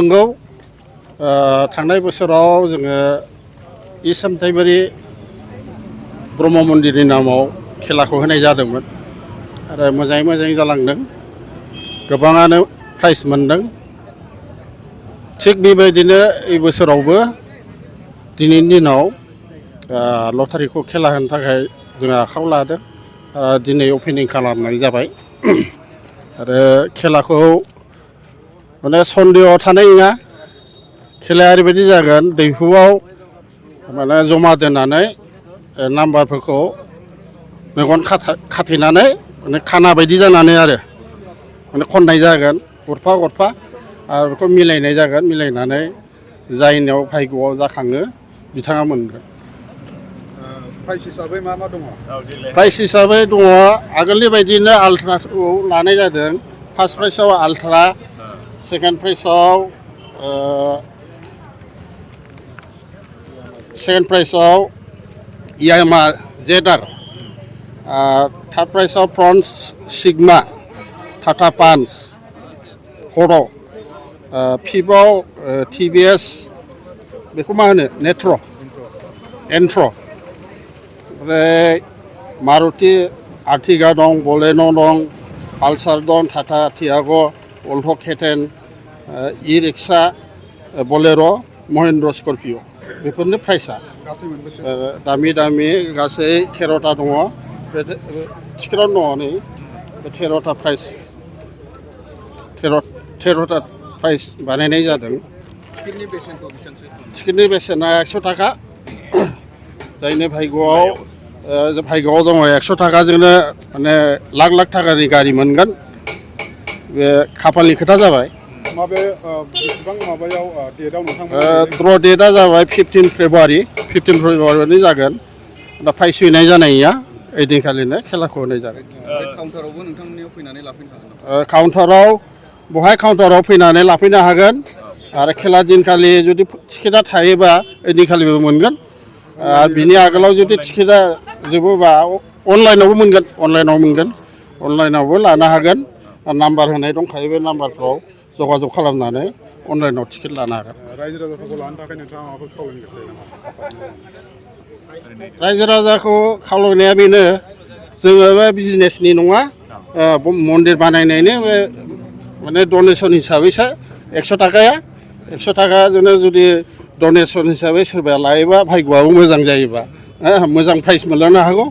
नंगौ थांनाय बोसोराव जोङो सामथाइबारि ब्रह्म मन्दिरनि नामाव खेलाखौ होनाय जादोंमोन आरो मोजाङै जालांदों गोबाङानो प्राइज मोनदों थिग बेबायदिनो এই बोसोरावबो दिनैनि दिनाव लटारिखौ खेला होनो थाखाय जोङो आखायाव लादों दिनै अपेनिं खालामनाय जाबाय आरो खेलाखौ माने सन्देहआव थानाय नङा खेलाया ओरैबायदि जागोन दैहुआव माने जमा दोननानै नाम्बारफोरखौ मेगन खाथेनानै माने खाना बायदि जानानै आरो माने खननाय जागोन गरफा गरफा आरो बेखौ मिलायनाय जागोन मिलायनानै जायनियाव भाग्यआव जाखाङो बिथाङा मोनगोन प्राइस हिसाबै मा दङ प्राइस हिसाबै दङ आगोलनि बायदिनो आल्ट्राखौ लानाय जादों फार्स्ट प्राइजआव आल्ट्रा सेकेन्ड प्राइजआव यामा जेडार थार्ड प्राइजआव प्रन्स सिगमा टाटा पान्च हर' फिफ्थआव टिभिएस बेखौ मा होनो एन्ट्र' ओमफ्राय मारुति आर्टिगा दं बलेन' दं पालसार दं Tata टियाग' alt' केटेन E rickshaw बलेर' Mahindra Scorpio' बेफोरनो प्राइसआ दामि गासै 13टा दङ बे टिकेटआवनो दङ नै बे 13टा प्राइस 13टा प्राइस बानायनाय जादों टिकेटनि बेसेना 100 थाखा जायनि भाग्यआव दङ 100 थाखाजोंनो माने लाख थाखानि गारि मोनगोन बे खाफालनि खोथा जाबाय बेसेबां माबायाव डेटआव द्र' डेटआ जाबाय 15 फेब्रुवारि जागोन दा प्राइस हैनाय जानाया ओइदिनखालिनो खेलाखौ होनाय जागोन काउन्टारावबो नोंथांमोननियाव फैनानै लाफैनो हागोन काउन्टाराव फैनानै लाफैनो हागोन आरो खेला दिनखालि जुदि टिकेटआ थायोबा ओइदिनखालिबो मोनगोन बिनि आगोलाव जुदि टिकेटआ जोबोबा अनलाइनावबो मोनगोन अनलाइनावबो लानो हागोन नाम्बार होनाय दंखायो बे नाम्बारफ्राव जगाजग खालामनानै अनलाइनाव टिकेट लानो हागोन रायजो राजाफोरखौ लानो थाखाय नोंथाङा माबाफोर खावलायनो गोसो नामा रायजो राजाखौ खावलायनाया बेनो जोङो बे बिजनेसनि नङा मन्दिर बानायनायनि बे माने डनेसन हिसाबैसो 100 थाखाजोंनो जुदि डनेसन हिसाबै सोरबाया लायोबा भाग्यआबो मोजां जायोबा मोजां प्राइज मोनलांनो हागौ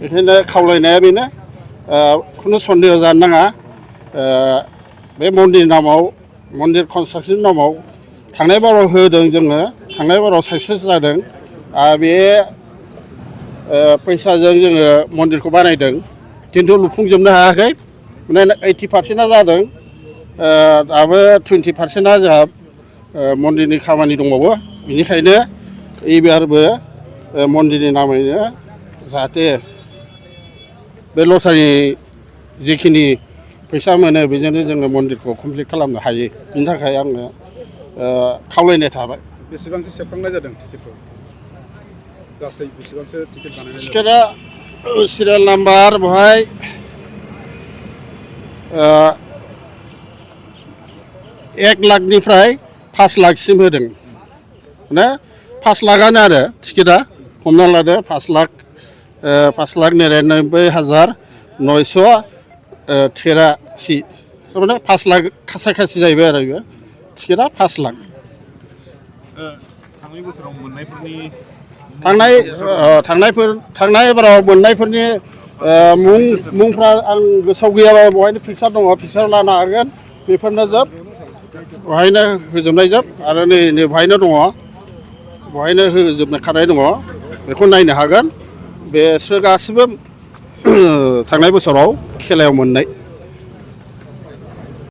बेखायनो खावलायनाया बेनो खुनु सन्देह जानो नाङा बे मन्दिर कनस्ट्राक्सन नामाव थांनाय बाराव होदों जोङो थांनाय बाराव साक्सेस जादों बे फैसाजों जोङो मन्दिरखौ बानायदों खिन्थु लुफुंजोबनो हायाखै माने 80% जादों दाबो 20%आ जोंहा मन्दिरनि खामानि दंबावो बेनिखायनो एबारबो मन्दिरनि नामैनो जाहाथे बे लटारि जिखिनि फैसा मोनो बेजोंनो जोङो मन्दिरखौ कमप्लिट खालामनो हायो बिनि थाखाय आङो खावलायनाय थाबाय बेसेबांसो सेबखांनाय जादों टिकेटखौ गासै बेसेबांसो टिकेट बानायनाय टिकेटआ सिरियाल नाम्बार बेवहाय 1 लाखनिफ्राय 5 लाखसिम होदों माने 5 लाखआनो आरो टिकेटआ हमना लादो 5,990,983 माने 5 लाख खासि जाहैबाय आरो बेयो टिकेटआ 5 लाख थांनाय बोसोराव मोननायफोरनि थांनाय बाराव मोननायफोरनि मुंफ्रा आं गोसोआव गैयाबा बहायनो पिकचार दङ पिकचार लानो हागोन बेफोरनो जोब बहायनो होजोबनाय जोब आरो नै बहायनो दङ बहायनो होजोबनाय खानाय दङ बेखौ नायनो हागोन बेसोर गासिबो थांनाय बोसोराव खेलायाव मोननाय